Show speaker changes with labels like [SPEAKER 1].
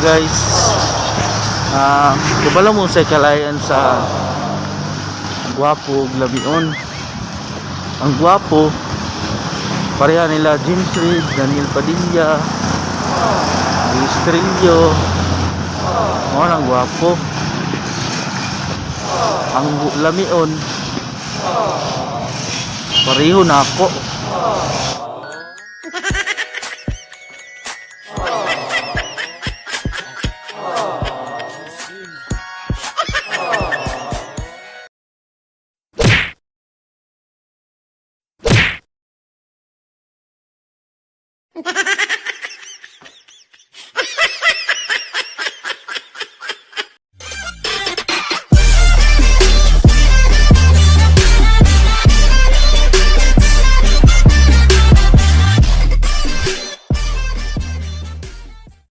[SPEAKER 1] guys. Ah, kabalo mo sa kalayan sa gwapo ug lamion. Ang gwapo pareha nila James Reid, Daniel Padilla, Luis Trillo. Mao nang gwapo. Ang lamion pareho na ako.